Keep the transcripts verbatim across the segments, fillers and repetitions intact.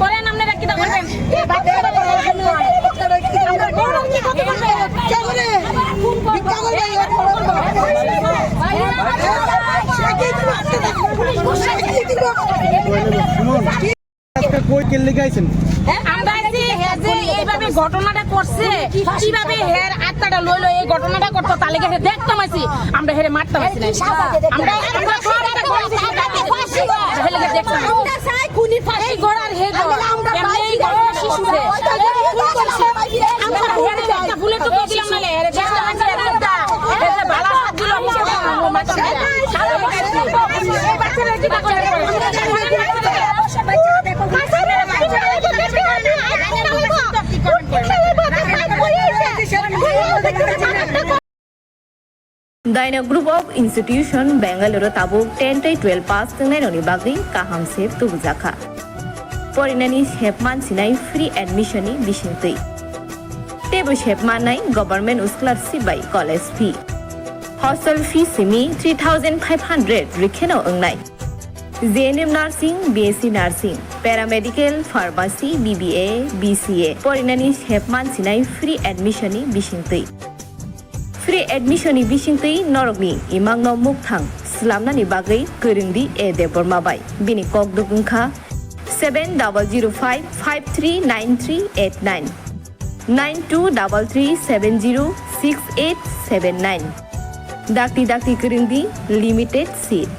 পরে নাম লেখা কিতা করবেন? আজকে কই কে লিগাইছেন? আমরা যে হে যে এইভাবে ঘটনাটা করছে, কিভাবে হের আত্মাটা লইলো এই ঘটনাটা করতো, তাহলে হে দেখতাম আছি। আমরা হেরে মারতাম আছি না। আমরা, আমরা সব একটা করছি, তাহলে হে দেখতাম আছি। আমরা চাই খুনি ফাঁসি। এই ঘোড়ার হে ঘোড়া। আমরা এমনি এই ঘটনা শিশুরে। আমরা হেরে একটা বুলেট টুকে দিলাম না, হেরে দেখতাম আছি একটা। হেরে বালা হাত দিল, মুখে দিল, মাথা দিল। সারা বছর এই বাচ্চারা কি করে? Daina Group of Institution Bangalore tabuk ten tei twelve pass tongnairokni bagwi kaham se tubujakha. Porinani sep mansinai free admission ni bisingtwi. Teibo sep mannai government scholarship bai college fee. Hostel fee simi three thousand five hundred rwkheno wngnai. J N M Nursing, B S C Nursing, Paramedical, Pharmacy, B B A, B C A porinani sep mansinai free admission ni bisingtwi. Free admission ni bisingtwi norokni imangno mukthang slamnani bagwi kwrwngdi A Debbarma bai. Bini kokduk wngkha seven double zero five five three nine three eight nine, nine two double three seven zero six eight seven nine. Dakti dakti kwrwngdi, limited seat.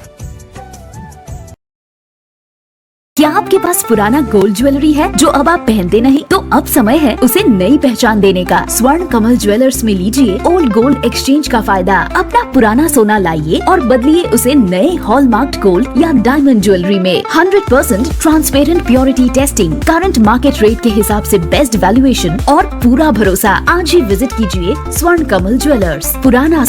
क्या आपके पास पुराना gold jewellery है जो अब आप पहनते नहीं? तो अब समय है उसे नई पहचान देने का। स्वर्ण कमल ज्वेलर्स में लीजिए ओल्ड गोल्ड एक्सचेंज का फायदा। अपना पुराना सोना लाइए और बदलिए उसे नए हॉलमार्क्ड गोल्ड या डायमंड ज्वेलरी में। Hundred percent transparent purity testing, current market rate के हिसाब से बेस्ट वैल्यूएशन और पूरा भरोसा। आज ही विजिट कीजिए स्वर्ण कमल ज्वेलर्स, पुराना